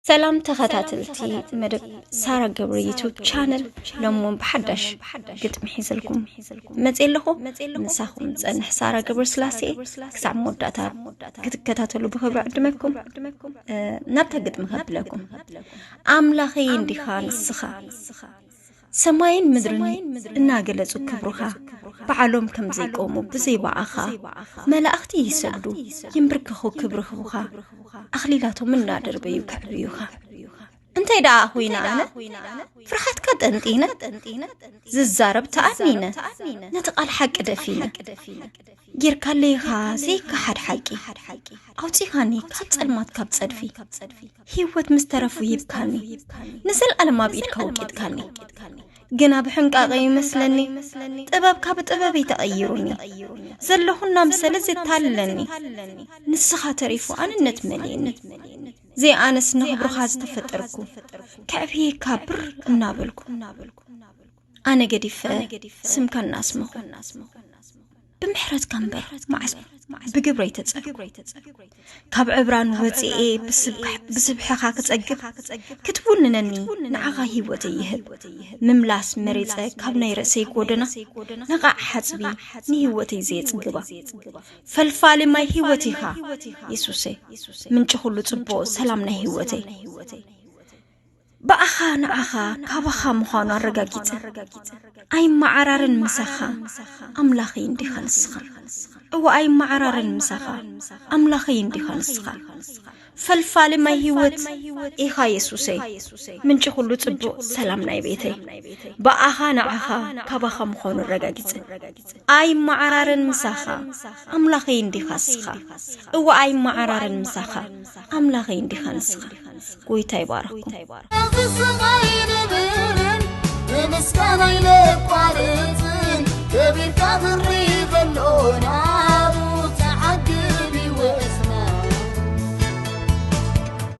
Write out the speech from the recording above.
ሰላም ተኸታተልቲ መደብ ሳራ ገብረ ዩቱብ ቻነል፣ ሎም እውን ብሓዳሽ ግጥሚ ሒዘልኩም መፅእ ኣለኹ። ምሳኹም ፀንሕ ሳራ ገብረ ስላሴ። ክሳብ መወዳእታ ክትከታተሉ ብኽብሪ ዕድመኩም። ናብታ ግጥሚ ከብለኩም። ኣምላኸይ እንዲኻ ንስኻ፣ ሰማይን ምድርን እናገለጹ ክብሩኻ፣ ባዕሎም ከም ዘይቆሙ ብዘይ ባኣኻ፣ መላእኽቲ ይሰግዱ፣ ይንብርከኹ ክብሪ ክቡኻ፣ ኣኽሊላቶም እናደርበዩ ከዕብዩኻ። እንታይ ደኣ ኹይነ ኣነ፣ ፍርሓትካ ጠንጢነ፣ ዝዛረብ ተኣኒነ፣ ነቲ ቃል ሓቂ ደፊነ። ጌርካለይኻ ዘይከሓድ ሓቂ፣ ኣውጺኻኒ ካብ ጸልማት ካብ ጸድፊ። ህይወት ምስ ተረፉ ሂብካኒ፣ ንዘልኣለም ኣብ ኢድካ ወቂጥካኒ። ግና ብሕንቃቐ ይመስለኒ፣ ጥበብካ ብጥበበይ ተቐይሩኒ። ዘለኹ እናምሰለ ዘታልለኒ፣ ንስኻ ተሪፉ ኣንነት መሊእኒ። ዘይኣነስ ንኽብርኻ ዝተፈጠርኩ፣ ከዕብየካ ብር እናበልኩ። ኣነ ገዲፈ ስምካ እናስመኹ፣ ብምሕረትካ እምበር መዓስ ብግብረይ ተጸርኩ። ካብ ዕብራን ወጺኤ ብስብሕ-፣ ብስብሕኻ ክጸግብ፣ ክትውንነኒ ንዓኻ ህይወተይ ይህብ። ምምላስ መሪጸ ካብ ናይ ርእሰይ ጎደና፣ ነቓዕ ሓጽቢ ንህይወተይ ዘየጽግባ። ፈልፋሊ ማይ ህይወት ኢኻ የሱሰይ፣ ምንጪ ኩሉ ጽቡቕ ሰላም ናይ ህይወተይ። ብኣኻ ንዓኻ ካባኻ ምዃኑ ኣረጋጊጸ። ኣይመዓራርን ምሳኻ ኣምላኸይ እንዲኻ ንስኻ። እወ ኣይመዓራርን ምሳኻ ኣምላኸይ እንዲኻ ንስኻ። ፈልፋሊ ማይ ህይወት ኢኻ የሱሰይ፣ ምንጪ ኩሉ ጽቡቕ ሰላም ናይ ቤተይ። ብኣኻ ንዓኻ ካባኻ ምዃኑ ኣረጋጊጸ። ኣይመዓራርን ምሳኻ ኣምላኸይ እንዲኻ ንስኻ። እወ ኣይመዓራርን ምሳኻ ኣምላኸይ እንዲኻ ንስኻ። ጎይታ ይባርኽኩም። እዚ ሰማይ ንምድርን ብምስጋና ይለቋል።